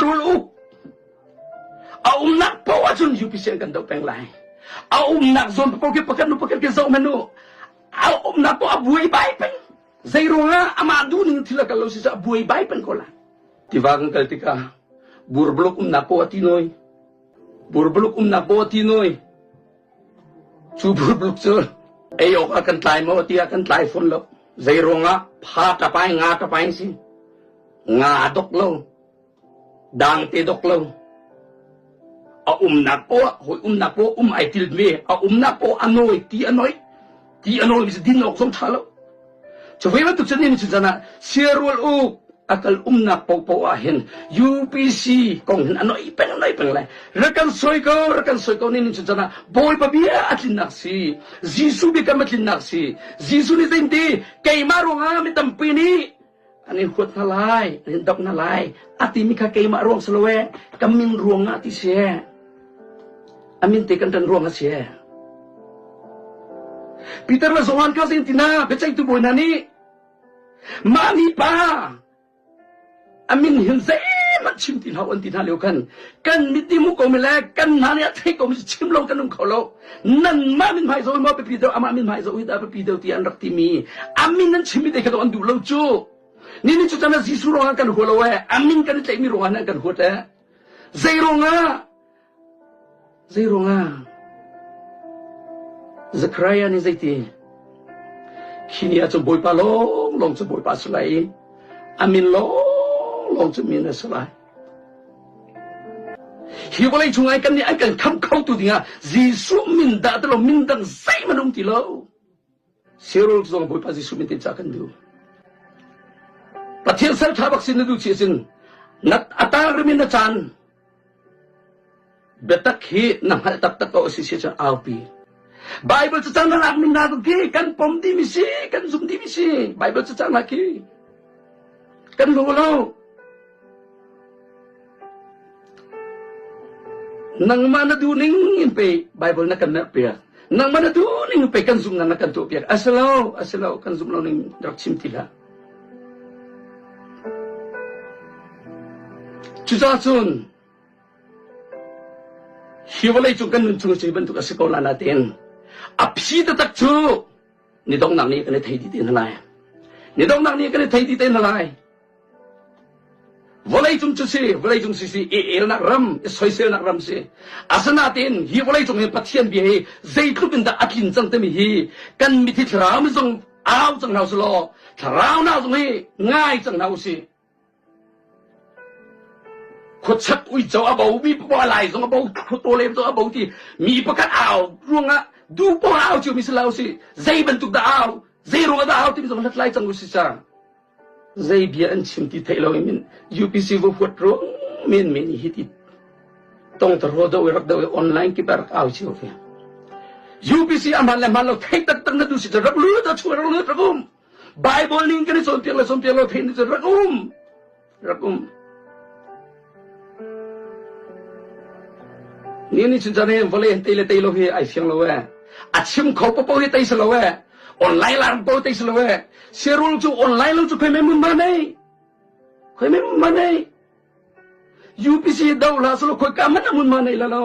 Siarul uk a umnak paoh ahcun UPC an kan doh peng lai. A umnak zawn paoh khi pakhat nu pakhat khi zoh hmanh u. A umnak paoh a buai bai peng. Zei ruangah amah duhning thil a kal lo si a buai bai peng ko lai. Tiva kan kal tikah burbluk umnak paoh a ti nawi. Burbluk umnak paoh a ti nawi. Cu burbluk cu ei awk ah kan tlai maw tiah kan tlai fawn lo. Zei ruangah pha tapai nga tapai si. Nga dok lo. Dangte dok lo. A umnak poah hawi umnak poah um ai til ve. A umnak poah a nawi ti a noi. Ti a nawi mi cu din awk zong ṭha lo. Cu ve bantuk cun ni cun ah siarual uk a kal umnak paohpaoh ah hin UPC kong hin a noi peng noi peng lai. Rak kan soi ko, rak kan soi ko ni ni cun ah Bawipa bia a tlinnak si. Jesuh biakam a tlinnak si. Jesuh nih zei keimah ruangah mi tampi nih an in huat hna lai, an in doh hna lai. A timi kha keimah ruang si lo ee, ka min ruangah ti si ee. A min te kan ṭan ruang a si ee. Peter le Johan kha zei tina biaceihtu bawi hna nih mah mipa a min hin zeihmanh chim ti hlah an ti hna lio khan kan mit nih hmu ko mi le kan hna nih a thei ko mi chim lo kan um kho lo nanmah min hmai zoh maw biapi deuh amah min hmai zoh hi dah biapi deuh ti an rak timi a min an chimmi te kha an duh lo cu ni ni cu chan Jesuh ruangah kan hua lo ee a min kan i tlaihmi ruangah kan huat ee zei ruangah zei ruangah Zechariah nih zeiti khi ni ahcun Bawipa lawng lawng cu Bawipa a si lai i a min lawng lawng cu min a si lai Hi vawlei chungah kan nih an kan khamh khotu dingah Jesuh min dah ti lo min dang zeihmanh um ti lo. Sirul zong Bawipa Jesuh min te ca kan duh. Pathian sal ṭha bak sin na duh chi sin na atang rimin na caan biatak hi na hngalh taktak ko si si cun aupi. Bible cacang na lak min na khi kan pom dimi si kan zum dimi si Bible cacang na khi kan lo lo Nangmah na duh ning in pe Bible na kan merhpiak. Nangmah na duh ning in pe kan zumhnak na kan tuahpiak. A si lo, a si lo, kan zumh lo ning rak chim ti hlah. Cucaah cun hi vawlei cung kan nun chung cu hi bantuk a si ko la nain a phi taktak cu ni donghnak ni kan i thei dih te hna lai. Ni donghnak ni kan i thei dih te hna lai. Vawleicung cu si, vawleicung si si, i elnak ram, i soiselnak ram si. Asinain hi vawleicung hi Pathian bia hi zeitluk in dah a tlin cang timi hi kan mithi thlarau mi zong au cang hna usih thlarau na zong hi ngai cang hna usih. Khuachak uico a bo mi pa lai zong a bo khuatawlem zong a bo ti mi pakhat au ruangah duh poah au cio mi si lo si zei bantuk dah au zei ruangah dah au timi zong hlathlai cang usih cang. Zei bia an chim ti theih lo in UPC va huat ruang men men hi ti tong ta ro do rak do online ki rak au cio ve. UPC a man le man lo thei tak tak na du si rak lu ta chu rak lu rak um. Bible ning kan i cawnpiak le cawnpiak lo thei ni cu rak um. Rak um. Ni ni chun chan he vawlei tei le tei lo hi ai fiang lo e. A chim kho popo hi tei si lo e. Online lar po tei si lo e. Sirul cu online lo cu khoi me mun ma nei. Khoi me mun ma nei. UPC do la solo khoi ka man mun ma nei la lo.